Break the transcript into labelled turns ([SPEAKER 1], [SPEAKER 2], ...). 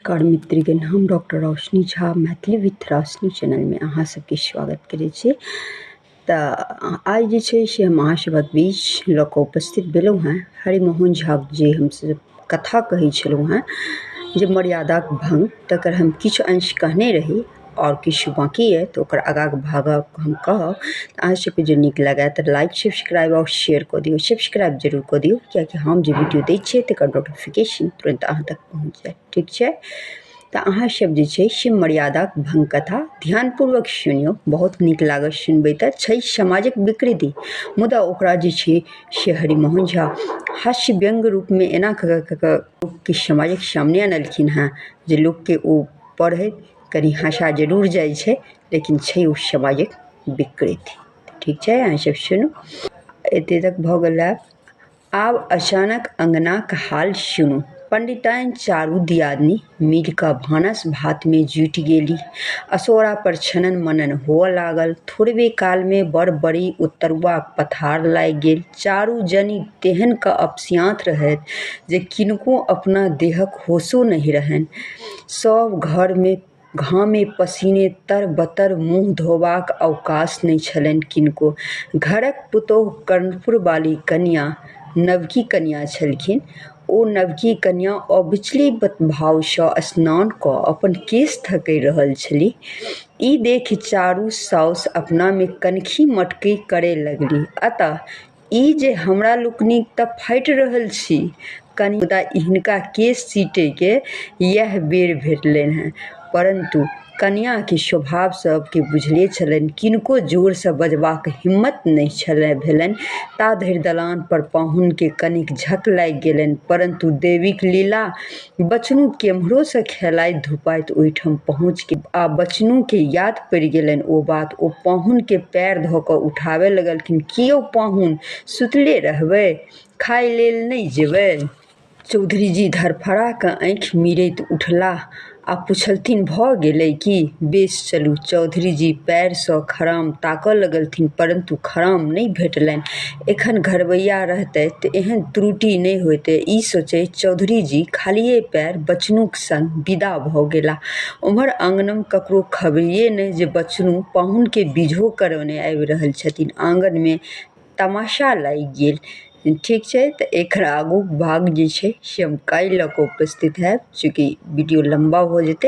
[SPEAKER 1] नमस्कार मित्रगण, हम डॉक्टर रोशनी झा मैथिली विथ रोशनी चैनलमे अहाँ सबके स्वागत करै छी। तऽ आइ जे छै से हम अहाँ सभक बीच लऽ कऽ उपस्थित भेलहुँ हेँ हरिमोहन झाक जे हमसब कथा कहै छलहुँ हेँ जे मर्यादाक भङ्ग, तकर हम किछु अंश कहने रही आओर किछु बाँकी अइ तऽ ओकर आगाँके भागक हम कहब। अहाँ सबके जे नीक लागए तऽ लाइक, सब्सक्राइब आओर शेयर कऽ दियौ। सब्सक्राइब जरूर कऽ दियौ, कियाकि हम जे वीडियो दै छियै तकर नोटिफिकेशन तुरन्त अहाँ तक पहुँच जायत। ठीक छै, तऽ अहाँ सब जे छै से मर्यादाक भङ्ग कथा ध्यानपूर्वक सुनियौ, बहुत नीक लागत सुनबै। तऽ छै समाजक विकृति, मुदा ओकरा जे छै से हरिमोहन झा हास्य व्यङ्ग्य रूपमे एना कऽ कऽ के समाजक सामने अनलखिन हेँ जे लोकके ओ पढ़ैत कनि हँसा जरूर जाइ छै, लेकिन छै ओ समाजक विकृति। ठीक छै, अहाँ सब सुनू। एते तक भऽ गेल। आब अचानक अङ्गनाक हाल सुनू। पंडिताइन चारू दियादनी मिलि कऽ भानस भातमे जुटि गेली। असोरा पर छनन मनन हुअ लागल। थोड़बे कालमे बड़ बड़ी ओ तरुआक पथार लागि गेल। चारू जनी तेहन कऽ अपसियाँत रहथि जे किनको अपना देहक होशो नहि रहनि। सभ घरमे घामे पसीने तर-बतर, मुँह धोबाक अवकाश नहि छलनि किनको। घरक पुतोहु कर्णपुर बाली कनियाँ नवकी कनियाँ छलखिन। ओ नवकी कनियाँ अविचलित भावसँ स्नान कऽ अपन केश थकरि रहल छलीह। ई देखि चारू साउस अपनामे कनखी मटकी करय लगलीह। अतः ई जे हमरा लोकनिक तऽ फाटि रहल छी कनि, मुदा हिनका केश सीटैके इएह बेर भेटलनि हेँ। परन्तु कनियाँके स्वभाव सबके बुझले छलनि, किनको जोरसँ बजबाक हिम्मत नहि छल भेलनि। ता धरि दलान पर पाहुनके कनिक झक लागि गेलनि, परन्तु देवीक लीला, बचनू केम्हरोसँ खेलाइत धुपाइत ओहिठाम पहुँच गेल आ बचनूके याद पड़ि गेलनि ओ बात। ओ पाहुनके पैर धऽ कऽ उठाबय लगलखिन, की यौ पाहुन, सुतले रहबै? खाय लेल नहि जेबै? चौधरीजी धड़फड़ा कऽ आँखि मीरैत उठलाह आ पुछलथिन, भऽ गेलै की? बेस चलू। चौधरीजी पैरसँ खराम ताकऽ लगलथिन, परन्तु खराम नहि भेटलनि। एखन घरबैया रहितथि तऽ एहन त्रुटि नहि होइतै, ई सोचैत चौधरीजी खालिए पैर बचनूक संग विदा भऽ गेलाह। ओम्हर आङनमे ककरो खबरिए नहि जे बचनू पाहुनके बिझो करौने आबि रहल छथिन। आङनमे तमाशा लागि गेल। ठीक छै, तऽ एकर आगूक भाग जे छै से हम काल्हि लऽ कऽ उपस्थित हैब, चूँकि वीडियो लम्बा भऽ जेतै।